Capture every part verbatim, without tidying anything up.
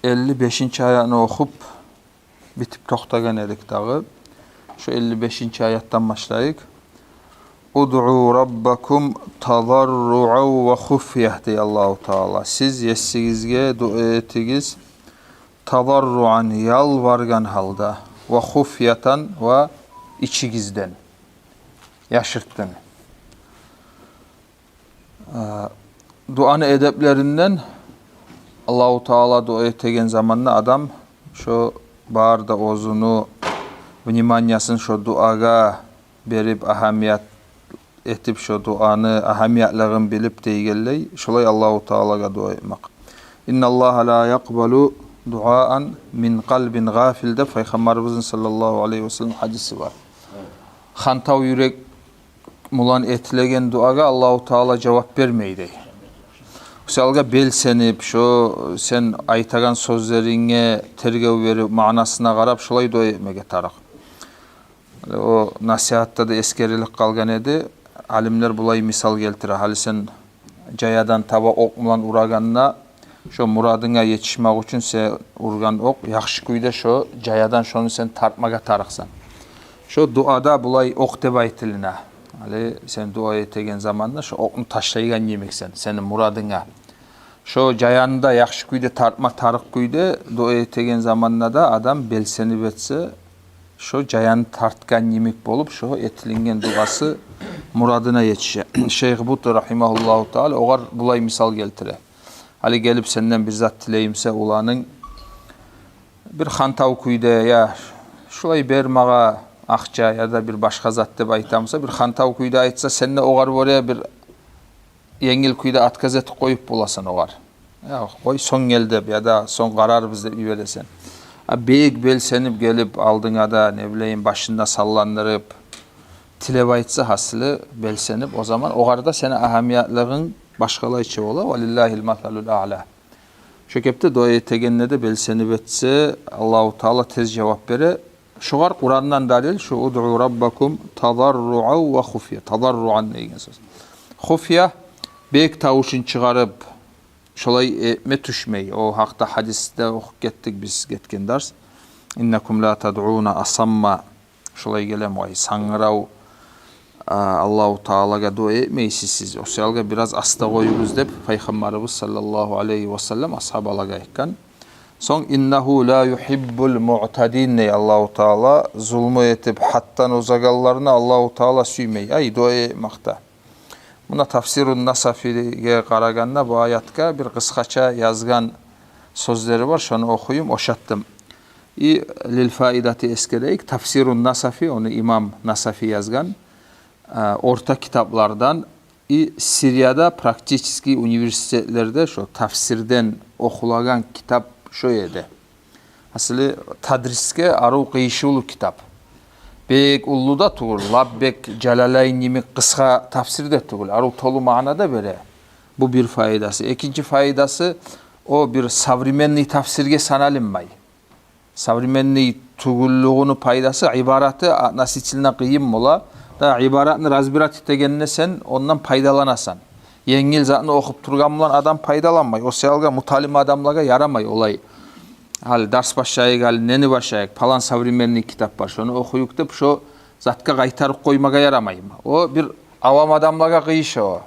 Элли бешинчи аятны охуп, битип токътагъан эдик дагъы. Шо элли бешинчи аятдан башлайыкъ. «Удъу раббакум тадарруан ва хуфья», — дей Аллагьу Таала. «Сиз Есигизге дуа этигиз тадарруан, ялбаргъан гьалда, ва хуфьятан, ва ичигизден, яшыртгъын». Э, дуаны эдеплеринден Аллагьу Таала дуа этеген заманда адам шо бары да оьзюню вниманиясын шо дуагъа берип, агьамият этип, шо дуаны агьамиятлыгъын билип дегенлей, шолай Аллагьу Таалагъа дуа этмек. «Инналлагьа ла якъбалу дуаан мин къалбин гъафил», — деп Пайхаммарыбызны саллаллагьу алайгьи ва саллам гьадиси бар. Хантав юрек булан этилеген дуагъа Аллагьу Таала жавап бермей дей. О саялгъа белсенип, шо сен айтагъан сёзлеринге тергев берип, маънасына къарап, шолай дуа этмеге тарыкъ. О насигьатда да эсгерилип къалгъан эди. Алимлер булай мисал гелтире. Гьали сен жаядан таба окъ булан урагъанда, шо мурадынга етишмек учун сен ургъан окъ, яхшы кюйде шо жаядан шону сен тартмагъа тарыкъсан. Шо дуада булай окъ деп айтылына. Гьали сен дуа этеген заманда шо окъну ташлайгъан йимиксен, сени мурадынга. Шо жаянны да яхшы кюйде тартма тарыкъ кюйде дуа этеген заманда да адам белсенип этсе, шо жаянны тартгъан йимик болуп, шо этилинген дуасы мурадына етише. Шейх Бутта рагьимагьуллагьу таала огъар булай мисал гелтире. Гьали гелип сенден бир зат тилеймсе, уланынг бир хантав кюйде, я шулай бер магъа акъча, яда бир башгъа зат деп айтамса, бир хантав кюйде айтса, сен де огъар боре бир енгил кюйде отказ этип къоюп боласан огъар. Я, къой, сонг гел деп, яда сонг къарарбыз деп йибересен. А бек белсенип гелип, алдынга да, не билейим, башын да салландырып, тилеп айтса, гьасили, белсенип, о заман огъар да сени агьамиятлыгъынг башгъалайча бола. Ва лиллагьил масалул аъла. Шо кепде дуа этегенде де белсенип этсе, Аллагьу Таала тез жавап бере. Шогъар Къурандан далил шо: «Удъу раббакум тадарруан ва хуфья». Тадарруан деген сёз. Хуфья — бек тавушун чыгъарып, шолай этме тюшмей. О гьакъда гьадисде охуп гетдик биз гетген дарс. «Иннакум ла тадъуна асамма». Шолай гелеми, ой, сангырав, а, Аллагьу Таалагъа дуа этмейсиз сиз. О саялгъа бираз аста къоюгъуз деп Пайхаммарыбыз саллаллагьу алайгьи ва саллам асгьабалагъа айтгъан. Сонг: «Иннагьу ла югьиббул муътадин», — дей Аллагьу Таала, зулму этип, гьаддан озагъанланы Аллагьу Таала сюймей. Ай, дуа этмекде. Муна Тафсирун Насафиге къарагъанда, бу аятгъа бир къысгъача язгъан сёзлери бар, шону охуюм, ошатдым. И лил фаидати эсгерейик, Тафсирун Насафи, ону имам Насафи язгъан, а, орта китаплардан. И Сирияда практически университетлерде шо тафсирден охулагъан китап шо эди. Асли тадрисге арив къыйышывлу китап. Бек уллу да тюгюл, лап бек Жалалайн йимик къысгъа тафсир де тюгюл. Арив толу маъна да бере. Бу бир файдасы. Экинчи файдасы, о бир современный тафсирге саналынмай. Современный тюгюллюгюню пайдасы, ибараты относительно къыйын бола. Да ибаратны разбирать этегенде сен ондан пайдаланасан. Енгил затны охуп тургъан булан адам пайдаланмай. О саялгъа муталим адамлагъа ярамай олай. Гьали дарс башлайыкъ, гьали нени башлайыкъ? Палан современный китап бар, шону охуюкъ деп, шо затгъа къайтарып къоймагъа ярамай. О бир авам адамлагъа къыйыша о.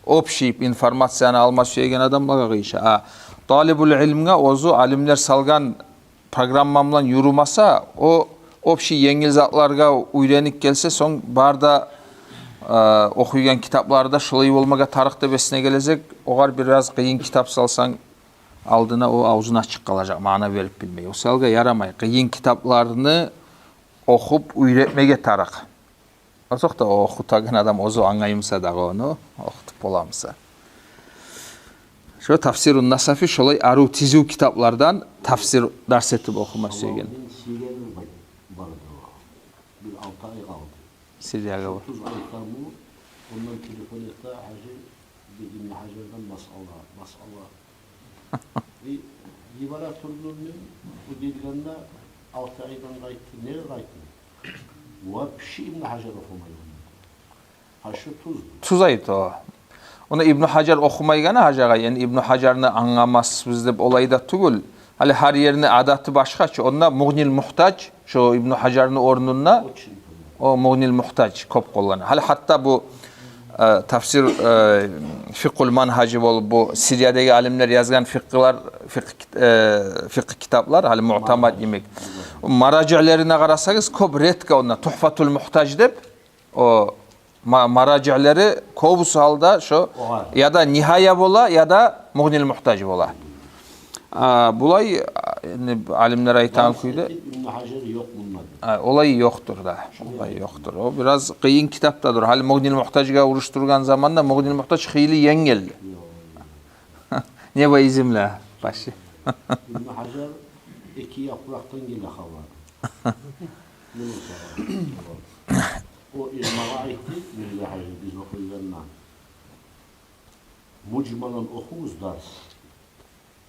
Общий информацияны алма сюеген адамлагъа къыйыша. А талибул илмге, оьзю алимлер салгъан программа булан юрюмесе, о общий енгил затларгъа уьйренип гелсе, сонг бары да, э, охуйгъан китаплары да шолай болмагъа тарыкъ деп эсине гележек. Огъар бираз къыйын китап салсанг алдына, о авзун ачып къалажакъ, маъна берип билмей. О саялгъа ярамай. Къыйын китапланы охуп уьйретмеге тарыкъ. Озокъда, о охутагъан адам оьзю англаймыса дагъы ону, охутуп боламыса. Шо Тафсирун Насафи шолай арив тизив китаплардан тафсир дарс этип охума сюйген. Мен сюйгеним бар, барды о. Бир алты ай къалды. Сириягъа бар. Шо туз айтамы, ондан телефон этди, гьажи, бир Ибн Гьажардан масъала, масъала. И, йибере турдум мен, о гелгенде алты айдан къайтды, неге къайтды? Вообще Ибн Гьажар охумай онда. Гьа, шо тузду. Туз айта о. Ону Ибн Гьажар охумайгъаны, гьажагъай, яни Ибн Гьажарны англамасбыз деп олай да тюгюл. Гьали гьар ерни адаты башгъача, онда Мугънил Мугьтаж, шо Ибну Гьажарны орнунда о Мугънил Мугьтаж кёп къоллана. Гьали гьатта бу, э, тафсир, э, Фикъгьул Мангьажи болуп, бу Сириядагъы алимлер язгъан фикъгьлар, фикъгь кит-, э, фикъгь китаплар, гьали муътамад йимик. Маражиълерине къарасагъыз, кёп редко онда Тугьфатул Мугьтаж деп, о ма-, маражиълери кёбюсю гьалда шо яда Нигьая бола, яда Мугънил Мугьтаж бола. А, булай, а, энни алимлер айтагъан кюйде, Ибну Гьажар ёкъ мунда. А, олай ёкъдур да. Олай ёкъдур. О бираз къыйын китап да дюр. Гьали Мугънил Мугьтажгъа урушдургъан заманда Мугънил Мугьтаж хыйлы енгил. Ёкъ. Небо изимле башы. Ибну Гьажар эки япыракъдан геле хабар. Муну сагъа. О Ирмагъа айтды, Мирзе-гьажи, биз охуйгъанда: «Мужмалан охугъуз дарс.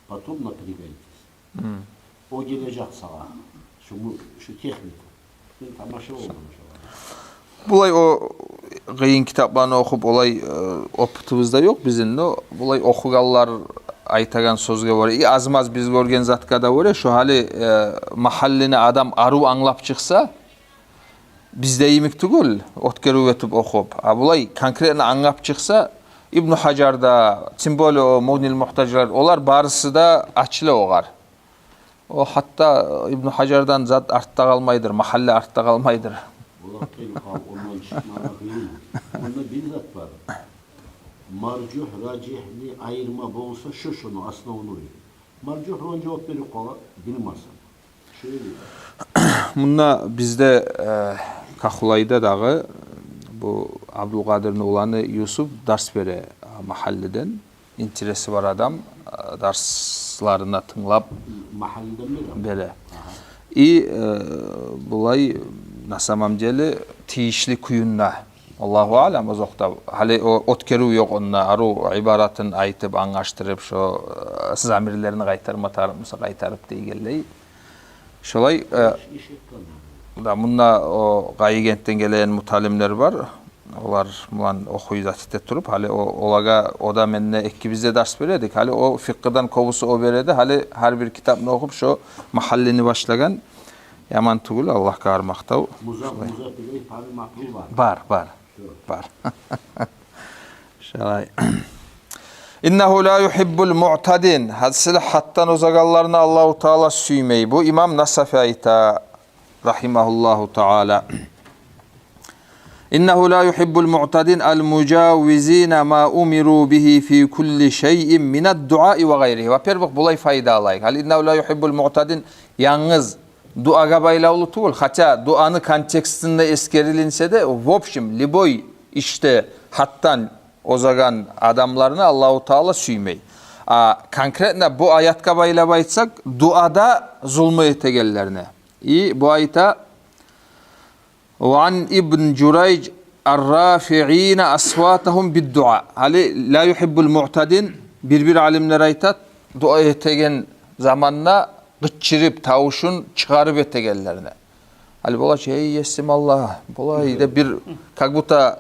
Потом напрягайтесь». О гележек сагъа. Шу му-, шу техника. Мен тамаша болдум шогъар. Булай о къыйын китапланы охуп, олай, э, опытыбыз да ёкъ бизин, но булай охугъанлар айтагъан сёзге гёре, и аз-маз биз гёрген затгъа да гёре, шо гьали, э, Магьаллини адам арив англап чыкъса, бизде йимик тюгюл, оьтгерив этип охуп. А булай конкретно англап чыкъса, Ибну Гьажар да, тем более о Мугънил Мугьтажлар, олар барысы да ачыла огъар. О гьатта Ибну Гьажардан зат артда къалмайдыр, Магьалли артда къалмайдыр. Олар къыйын къал, ондан чыкъмагъа къыйын. Онда бир зат бар. Маржугь, ражигьни айырма болса, шу шону основной. Маржугь ону жавап берип къала, билмесем. Шулай. Мунда бизде, э, Кахулайда дагъы бу Абдулкъадирни уланы Юсуп дарс бере, а, Магьаллиден. Интереси бар адам, э, дарсларына тынглап Магьаллиден бере. Бере. Агьа. И, э, булай, на самом деле, тийишли кююнде. Аллагьу аълам, озокъда, гьали о оьтгерив ёкъ онда, арив ибаратын айтып, англашдырып, шо, э, замирлерин къайтарма тарыкъ буса къайтарып дейгенлей. Шолай, э, да, мунда о Къайыгентден гелеген муталимлер бар. Олар булан охуй зат эте туруп, гьали о, олагъа, о да, мен де, экибиз де дарс бередик. Гьали о фикъгьдан кёбюсю о береди. Гьали гьар бир китапны охуп, шо Магьаллини башлагъан. Яман тюгюл, Аллагьгъа гьар макътав. Муза-, шолай. Муза билей, Пали Макъбул бар. Бар, бар. Бар. Шолай. «Иннагьу ла югьиббул муътадин». Гьасили, гьатдан озагъанланы Аллагьу Таала сюймей. Бу имам Насафи айта, рагьимагьуллагьу таала. «Иннагьу ла югьиббул муътадин ал-мужавизина ма умиру бигьи фи кулли шайин минад-дуаи ва гъайригьи». Во-первых, булай пайда алайыкъ. Гьали «иннагьу ла югьиббул муътадин» янгыз дуагъа байлавлу тюгюл, хотя дуаны контекстинде эсгерилинсе де, в общем, любой ишде гьатдан озагъан адамланы Аллагьу Таала сюймей. А конкретно бу аятгъа байлап айтсакъ, дуада зулму этегенлени. И бу айта: «Ва ан Ибн Журайж ар-рафиина асватагьум бид-дуа». Гьали «ла югьиббул муътадин», бир-бир алимлер айтат, дуа этеген заманда къычырып, тавушун чыгъарып этегенлени. Гьали бола чы: «Эй, есим Аллагь», бола, гьали де бир, как будто,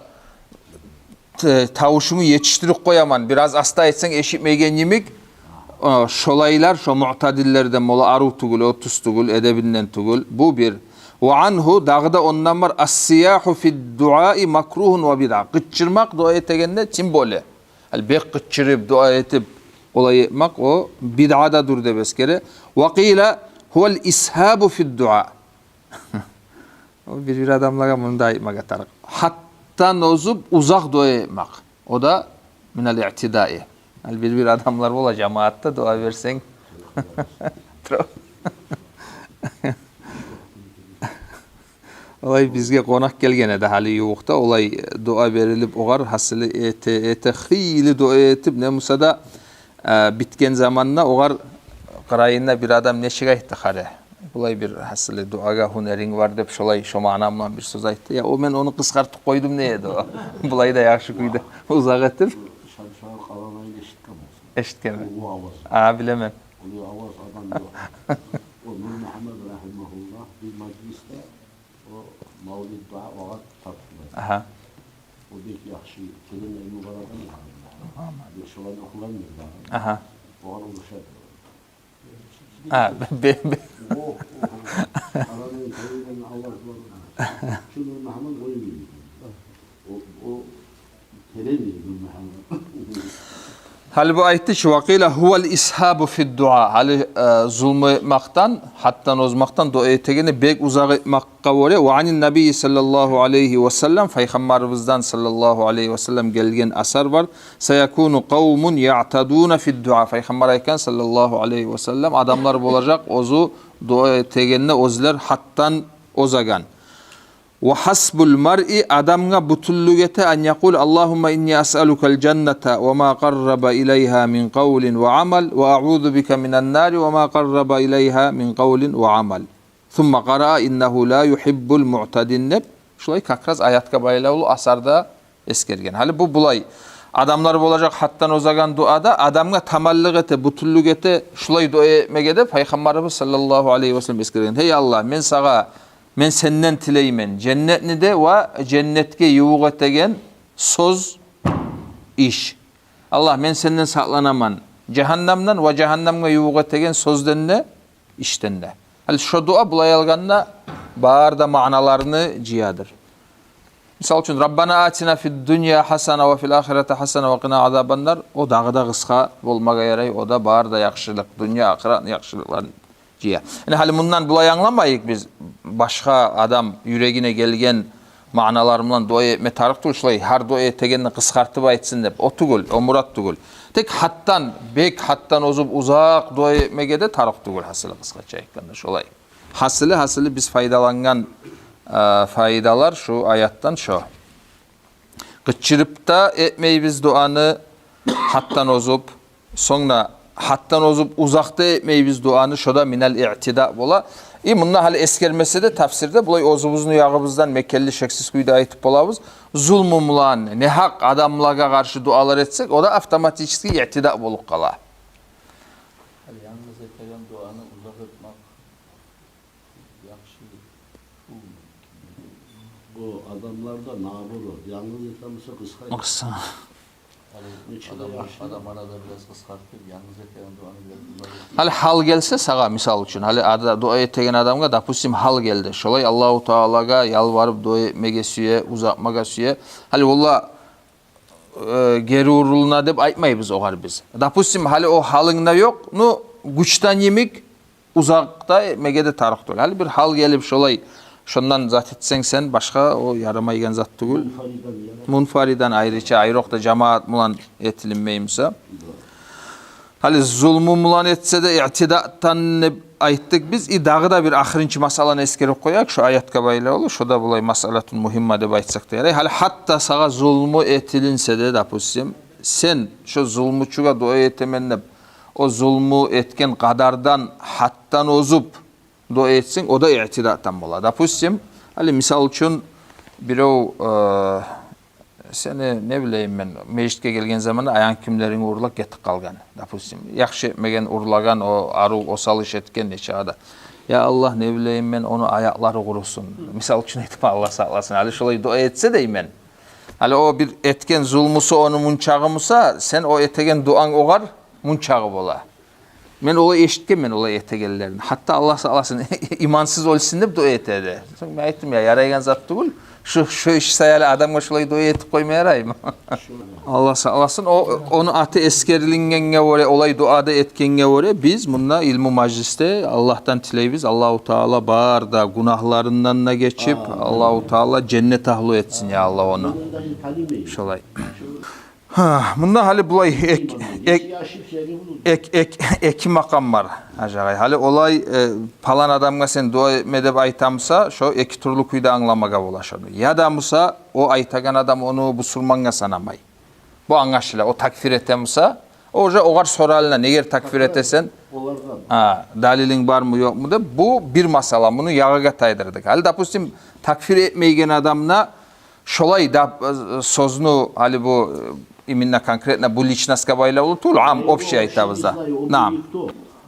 э, тавушуму етишдирип къояман, бираз аста айтсанг эшитмейген йимик. Э, шолайлар, шо муътадиллерден бола, арив тюгюл, о тюз тюгюл, эдебинден тюгюл. Бу бир. «Ва ангьу», дагъы да ондан бар: «Ас-сиягьу фид-дуаи макругьун ва бидъа». Къычырмакъ дуа этегенде, тем более. Гьали бек къычырып дуа этип, олай этмек, о бидъа да дюр деп эсгере. «Ва къила гьувал исгьабу фид-дуа». О бир-бир адамлагъа муну да айтмагъа тарыкъ. Гьатдан озуп, узакъ дуа этмек. О да минал иътидаи. Гьали бир-бир адамлар бола, жамаатда дуа берсенг, тура. Олай бизге къонакъ гелген эди гьали ювукъда, олай дуа берилип огъар, гьасили, эте, эте, хыйлы дуа этип, не буса да, э, битген заманда огъар къырыйында бир адам нечик айтды, къара. Булай бир, гьасили, дуагъа гьюнеринг бар деп, шолай, шо маъна булан бир сёз айтды. Я, о, мен ону къысгъартып къойдум, не эди о. Булай да яхшы кюйде, узакъ этип. Шамшагъар къаланайын эшитген болсун. Эшитгенмен. Уллу аваз. А, билемен. Уллу аваз адам ёкъ. О Нурмугьаммад рагьимагьуллагь бир мажлисде о мавлид дуа огъар тапшырды. Агьа. О бек яхшы, терен илму бар адам. Амин. Бек шолай охугъан бир дагъы. Агьа. Огъар урушады. А, бе-, бе-, бе-. О, о, арадан тайгъан Аллагь бар. Шуну Мугьаммад къоймай. О, о терен эди Мугьаммад. Гьали бу айтды чы, ва къила гьувал исгьабу фид дуа. Гьали, э, зулму этмакъдан, гьаддан озмакъдан, дуа этегенде бек узакъ этмакъгъа гёре. Ва анин набийи саллаллагьу алайгьи ва саллам, Пайхаммарыбыздан саллаллагьу алайгьи ва саллам гелген асар бар. Саякуну къавмун яътадуна фид дуа. Пайхаммар айтгъан саллаллагьу алайгьи ва саллам, адамлар болажакъ, оьзю дуа этегенде оьзлер гьаддан озагъан. Ва гьасбул маръи, адамгъа бютюнлюк эте, ан якъула: Аллагьумма инни асъалукал жанната ва ма къарраба илайгьа мин къавлин ва амал, ва аъузу бика минан нари ва ма къарраба илайгьа мин къавлин ва амал. Сумма къараа: иннагьу ла югьиббул муътадин, деп, шулай как раз аятгъа байлавлу асарда эсгерген. Гьали бу булай, адамлар болажакъ гьаддан озагъан дуада, адамгъа таманлыкъ эте, бютюнлюк эте шулай дуа этмеге деп Пайхаммарыбыз саллаллагьу алайгьи ва саллам эсгерген. Гьей Аллагь, мен сагъа, мен сенден тилеймен женнетни де ва женнетге ювукъ этеген сёз, иш. Аллагь, мен сенден сакъланаман жагьаннамдан ва жагьаннамгъа ювукъ этеген сёзден де, ишден де. Гьали шо дуа булай алгъанда бары да маъналарны жыядыр. Мисал учун, Раббана атина фид дунья гьасана ва фил ахирати гьасана ва къина азабан нар. О дагъы да къысгъа болмагъа ярай, о да бары да яхшылыкъ, дюнья, ахыратны яхшылыкъларын жыя. Яни гьали мундан булай англамайыкъ биз, башгъа адам юрегине гелген маъналар булан дуа этме тарыкъ тюгюл, шулай гьар дуа этегенде къысгъартып айтсын деп. О тюгюл, о мурат тюгюл. Тек гьаддан, бек гьаддан озуп узакъ дуа этмеге де тарыкъ тюгюл, гьасили, къысгъача айтгъанда, шолай. Гьасили, гьасили биз пайдалангъан, э, пайдалар шу аятдан шо. Къычырып да этмейбиз дуаны гьаддан озуп, сонг да гьаддан озуп узакъ да этмейбиз дуаны, шо да минал иътида бола. И мунда гьали эсгермесе де тафсирде, булай оьзюбюзню ягъыбыздан мекенли, шексиз кюйде айтып болабыз. Зулму булан, негьакъ адамлагъа къаршы дуалар этсек, о да автоматически иътида болуп къала. Гьали янгыз этеген дуаны узакъ этмек яхшы. Бу адамларда наоборот, янгыз этемисе къысгъа. Къысгъа. Гьали нече де адам, яхшы. Адам арада бираз къысгъартып, янгыз этеген дуаны бираз узакъ этип. Гьали гьал гелсе сагъа, мисал учун, гьали ада-, дуа этеген адамгъа, допустим, гьал гелди. Шолай Аллагьу Таалагъа ялбарып дуа этмеге сюе, узатмагъа сюе. Гьали валлагь, э, гери урулуна деп айтмайбыз огъар биз. Допустим, гьали о гьалынг да ёкъ, ну, гючден йимик узакъ да этмеге де тарыкъ тюгюл. Гьали бир гьал гелип шолай, шондан зат этсенг сен, башгъа о ярамайгъан зат тюгюл. Мунфаридан яра-. Мунфаридан, айрыча, айрокъда жамаат булан этилинмей буса. Да. Гьали зулму булан этсе де иътидадан деп айтдыкъ биз. И дагъы да бир ахырынчы масъаланы эсгерип къояйыкъ, шо аятгъа байлавлу, шо да булай масъалатун мугьимма деп айтсакъ да ярай. Гьали гьатта сагъа зулму этилинсе де, допустим, сен шо зулмучугъа дуа этемен деп, о зулму этген къадардан гьатдан озуп дуа этсенг, о да иътидадан бола. Допустим, гьали мисал учун, бирев, э, сени, не билейим мен, межитге гелген заманда аянг кимлеринг урлап гетип къалгъан, допустим. Яхшы этмеген, урлагъан, о арив, осал иш этген нечакъы да. Я Аллагь, не билейим мен, ону аякълары къурусун. Мисал учун айтаман, Аллагь сакъласын. Гьали шолай дуа этсе деймен. Гьали о бир этген зулмусу ону мунчагъы буса, сен о этеген дуанг огъар мунчагъы бола. Мен олай эшитгенмен, олай этегенлерин. Гьатта, Аллагь сакъласын, имансыз оьлсюн деп дуа этеди. Сонг мен айтдым, я, ярайгъан зат тюгюл. Шу, шу иш саялы адамгъа шулай дуа этип къойма яраймы? Аллагь сакъласын, о, ону аты эсгерилингенге гёре, олай дуа да этгенге гёре, биз мунда илму мажлисде Аллагьдан тилейбиз, Аллагьу Таала бары да гюнагьларындан да гечип, Аллагьу Таала женнет агьлю этсин, я Аллагь, ону. Шолай. Гьа, мунда гьали булай эк-, эк-, эк-, эк-, эки макъам бар, гьажагъай. Гьали олай, э, палан адамгъа сен дуа этме деп айтамыса, шо эки тюрлю кюйде англамагъа бола шону. Яда буса, о айтагъан адам ону бусурмангъа санамай. Бу англашыла, о такфир этемиса, о уже огъар соралына, негер такфир этесен? Олардан. Гьа, далилинг бармы, ёкъму деп, бу бир масъала, муну ягъагъа тайдырдыкъ. Гьали, допустим, такфир этмейген адамны Шолай да, э, сёзню, гьали бу, э, именно конкретно бу личностгъа байлавлу тюгюл, ам, общий айтабыз да. Наам.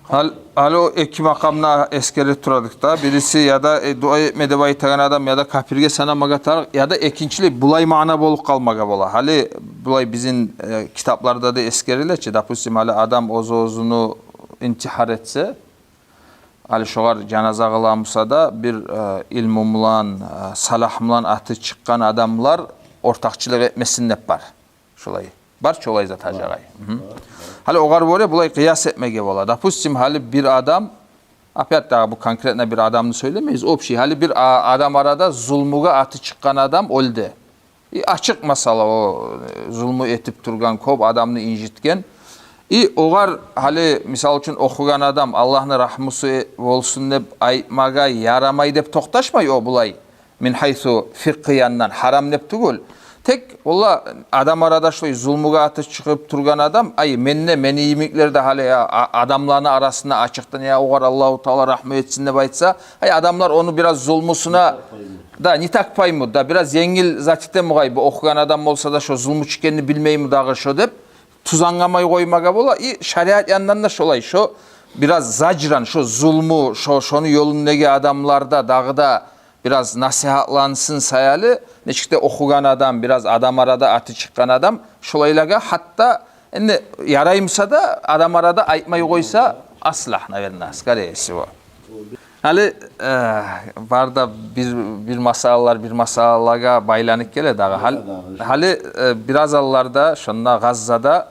Гьал-, гьали о эки макъамны эсгере турадыкъ да. Бириси яда, э, дуа этме деп айтагъан адам яда капирге санамагъа тарыкъ, яда экинчилей булай маъна болуп къалмагъа бола. Гьали булай бизин, э, китапларда да эсгериле чи, допустим, гьали адам оьз-оьзюню интигьар этсе, Гьали шогъар жаназа къыла буса да, бир, э, илму булан, э, салагь булан аты чыкъгъан адамлар ортакъчылыкъ этмесин деп бар. Шолай. Бар чы олай зат, Гьажи агъай? Мгьм. Гьали огъар гёре булай къыяс этмеге бола. Допустим, гьали бир адам, опять дагъы бу конкретно бир адамны сёйлемейбиз, общий, гьали бир а-, адам арада зулмугъа аты чыкъгъан адам оьлдю. И ачыкъ масъала о, э, зулму этип тургъан, кёп адамны инжитген. И огъар гьали, мисал учун, охугъан адам, Аллагьны рагьмусу, э, болсун деп айтмагъа ярамай деп токъташмай о булай. Мин гьайсу фикъгьи яндан гьарам деп тюгюл. Тек, валлагь, адам арада шулай зулмугъа аты чыгъып тургъан адам, ай, мен де, мени йимиклер де гьали, я, а-, адамланы арасында ачыкъдан, я, огъар Аллагьу Таала рагьму этсин деп айтса, ай, адамлар ону бираз зулмусуна, да, не так поймут, да, бираз енгил зат этеми огъай, бу охугъан адам болса да, шо зулмучу экенни билмейми дагъы шо деп, туз англамай къоймагъа бола. И шариат яндан да шолай, шо бираз зажран, шо зулму, шо, шону ёлундагъы адамлар да дагъы да бираз насигьатлансын саялы, нечик де охугъан адам, бираз адам арада аты чыкъгъан адам, шолайлагъа гьатта, энди ярай буса да, адам арада айтмай къойса, аслах, наверное, скорее всего. Гьали, э, бар да бир, бир масъалалар бир масъалалагъа байланып геле дагъы. Гьал-, гьали, э, бираз алларда, шонда Гъаззада,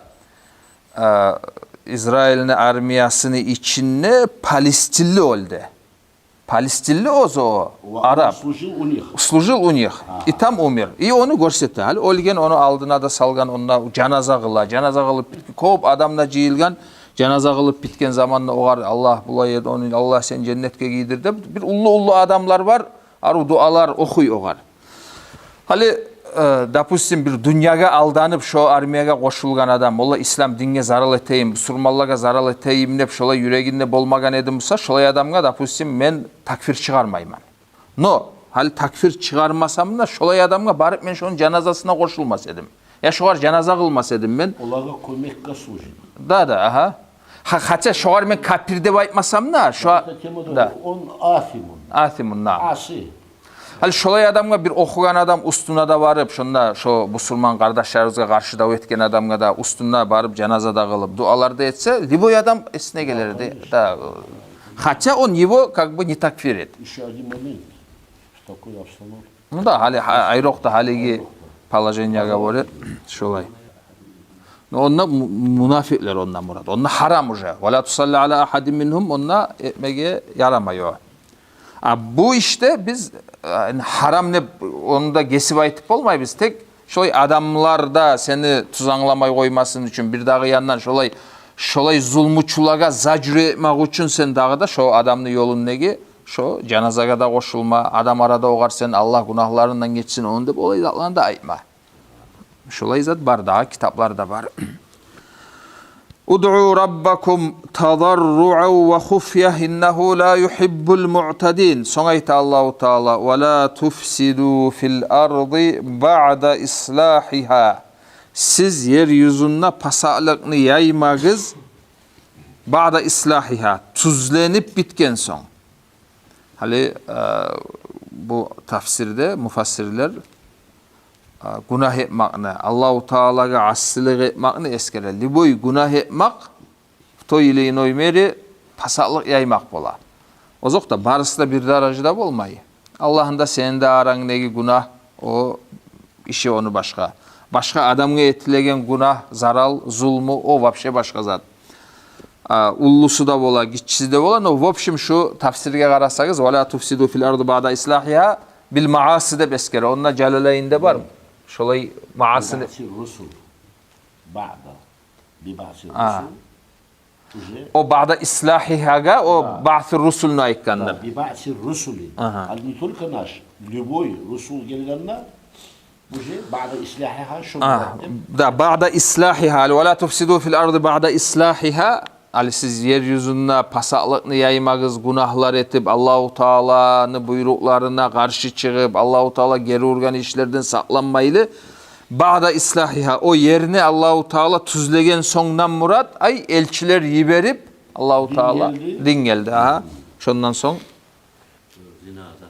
э, Израильни армиясыны ичинде палестинли оьлдю. Палестинли оьзю о, араб. Служил у них. Служил у них. Ага. И там умер. И ону гёрсете. Гьали оьлген, ону алдына да салгъан, онда жаназа къыла. Жаназа къылып битген, кёп адам да жыйылгъан. Жаназа къылып битген заманда огъар, Аллагь, булай эди, ону, Аллагь, сен женнетге гийдир деп, бир уллу-уллу адамлар бар, арив дуалар охуй огъар. Гьали, э, допустим, бир дюньягъа алданып, шо армиягъа къошулгъан адам, олла, ислам динге зарал этейим, бусурманлагъа зарал этейим деп, шолай юрегинде болмагъан эди буса, шолай адамгъа, допустим, мен такфир чыгъармайман. Но гьали такфир чыгъармасам да, шолай адамгъа барып мен шону жаназасына къошулмас эдим. Я шогъар жаназа къылмас эдим мен. Олагъа кёмекге служит. Да, да, агьа. Гьа, хотя шогъар мен капир деп айтмасам да, шо... Эта тема да, да. Он асимун. Асимун, да. Аси. Гьали шолай адамгъа бир охугъан адам уьстюне де барып, шонда шо бусурман къардашларыбызгъа къаршы дав этген адамгъа да уьстюне барып, жаназа да къылып, дуалар да этсе, любой адам эсине гелер эди. Да, конечно. Да. Хотя он его как бы не такфирит. Ещё один момент. В такой обстановке. Ну да, гьали, гьа-, айрокъда гьалиги положениягъа гёре шолай. Но онда му-, мунафикълер онда мурат. Онда гьарам уже. «Ва ла тусалли аля ахадин мингьум», онда этмеге ярамай о. А бу ишде биз, э, гьарам деп, ону да гесип айтып болмайбыз. Тек шолай адамлар да сени туз англамай къоймасын учун, бир дагъы яндан шолай, шолай зулмучулагъа зажру этмек учун сен дагъы да шо адамны ёлундагъы шо жаназагъа да къошулма, адам арада огъар сен, Аллагь гюнагьларындан гечсин ону деп, олай затланы да айтма. Шолай зат бар дагъы, китапларда бар. «Удъу раббакум тадарруан ва хуфья, иннагьу ла югьиббул муътадин». Сонг айта Аллагьу Таала: «Ва ла туфсиду фил арди баъда ислагьигьа». Сиз ер юзюнде пасатлыкъны яймагъыз, баъда ислагьигьа, тюзленип битген сонг. Гьали, э, бу тафсирде муфассирлер, э, гюнагь этмекни, Аллагьу Таалагъа асилик этмекни эсгере. Любой гюнагь этмек в той или иной мере пасатлыкъ яймакъ бола. Озокъда, барысы да бир даражада болмай. Аллагьны да, сени де арангдагъы гюнагь, о иши ону башгъа. Башгъа адамгъа этилеген гюнагь, зарал, зулму, о вообще башгъа зат. А, уллусу да бола, гиччиси де бола, но в общем шу тафсирге къарасагъыз, «Ва ла туфсиду фил арди баъда ислагьигьа бил мааси» деп эсгере. Онда Жалалайнде бар. Шолай мааси деп. Баъси русул. Баъда. Би баъси русул. А. Уже. О баъда ислагьигьагъа, о баъси русулну айтгъандыр. Да, би баъси русули. Агьа. А не только наш, любой русул гелгенде, уже баъда ислагьигьа шо. А, да, баъда ислагьигьа. Ва ла туфсиду фил арди баъда ислагьигьа. Гьали сиз ер юзюнде пасатлыкъны яймагъыз, гюнагьлар этип, Аллагьу Тааланы буйрукъларына къаршы чыгъып, Аллагьу Таала гери ургъан ишлерден сакъланмайлы. Баъда ислагьигьа, о ерни Аллагьу Таала тюзлеген сонгдан мурат, ай, элчилер йиберип, Аллагьу Таала дин гелди. Дин гелди, агьа. Шондан сонг.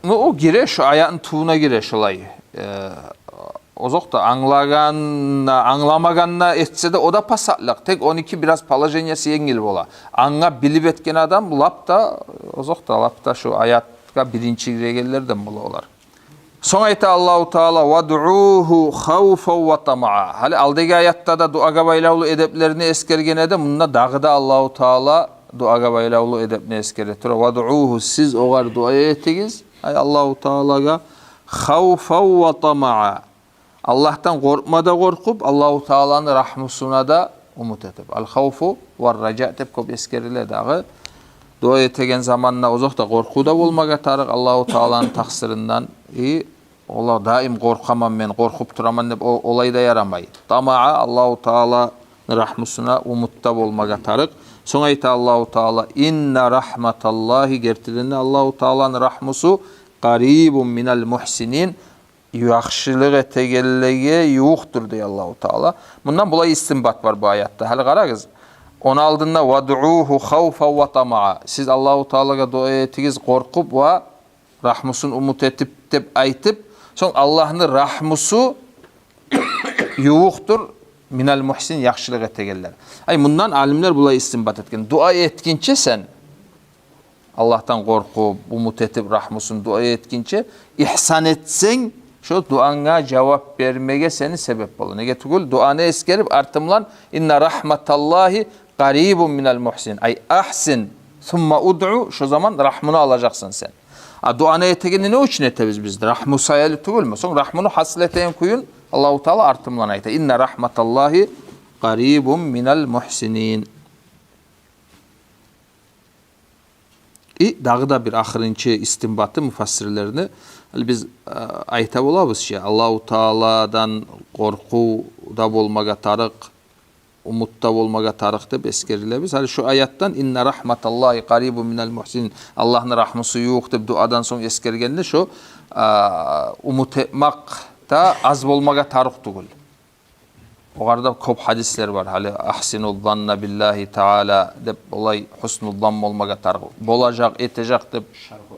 Ну, о гире, шо аятны тюбюне гире шолай. Э, озокъда, англагъан да, англамагъан да этсе де, о да пасатлыкъ. Тек оники бираз положениясы енгил бола. Англап, билип этген адам лап да, Озокъда, лап да шу аятгъа биринчи гирегенлерден бола олар. Сонг айта Аллагьу Таала: «Вадъугьу хавфан ва тамаа». Гьали алдагъы аятда да дуагъа байлавлу эдеплерин эсгерген эди, мунда дагъы да Аллагьу Таала дуагъа байлавлу эдепни эсгере тура. «Вадъугьу», сиз огъар дуа этигиз, ай Аллагьу Таалагъа, «хавфан ва тамаа». Аллагьдан къоркъма да къоркъуп, Аллагьу Тааланы рагьмусуна да умут этип. Ал-хавфу ва ража деп кёп эсгериле дагъы. Дуа этеген заманда озокъда къоркъув да болмагъа тарыкъ Аллагьу Тааланы такъсырындан. И, олай даим къоркъаман мен, къоркъуп тураман деп о-, олай да ярамай. Тамаа, Аллагьу Тааланы рагьмусуна умутда болмагъа тарыкъ. Сонг айта Аллагьу Таала: «Инна рагьматаллагьи», гертиден де Аллагьу Тааланы рагьмусу, «къарибун минал мугьсинин», яхшылыкъ этегенлеге ювукъдур, дей Аллагьу Таала. Мундан булай истинбат бар бу аятда. Гьали къарагъыз. Ону алдында «вадъугьу хавфан ва тамаа». Сиз Аллагьу Таалагъа дуа этигиз къоркъуп ва рагьмусун умут этип деп айтып, сонг Аллагьны рагьмусу ювукъдур «минал мугьсин», яхшылыкъ этегенлер. Ай, мундан алимлер булай истинбат этген. Дуа этгинче сен, Аллагьдан къоркъуп, умут этип рагьмусун, дуа этгинче, игьсан этсенг, шо дуанга жавап бермеге сени себеп бола. Неге тюгюл, дуаны эсгерип, артындан «Инна рагьматаллагьи къарибун минал мугьсин». Ай, агьсин, сумма удъу, шо заман рагьмуну алажакъсан сен. А дуаны этегенни не учун этебиз биз? Рагьму саялы тюгюлмю? Сонг рагьмуну гьасил этеген кююн Аллагьу Таала артындан айта: «Инна рагьматаллагьи къарибун минал мугьсинин». И дагъы да бир ахырынчы истинбаты муфассирлени, гьали биз, э, айта болабыз чы, Аллагьу Тааладан къоркъув да болмагъа тарыкъ, умут да болмагъа тарыкъ деп эсгерилебиз. Гьали шу аятдан «Инна рагьматаллагьи къарибун минал мугьсинин», Аллагьны рагьмусу ювукъ деп дуадан сонг эсгергенде, шо, э, умут этмакъ да аз болмагъа тарыкъ тюгюл. Огъар да кёп гьадислер бар. Гьали «агьсину занна биллагьи таала» деп, олай гьусну зан болмагъа тарыкъ. Болажакъ, этежек деп,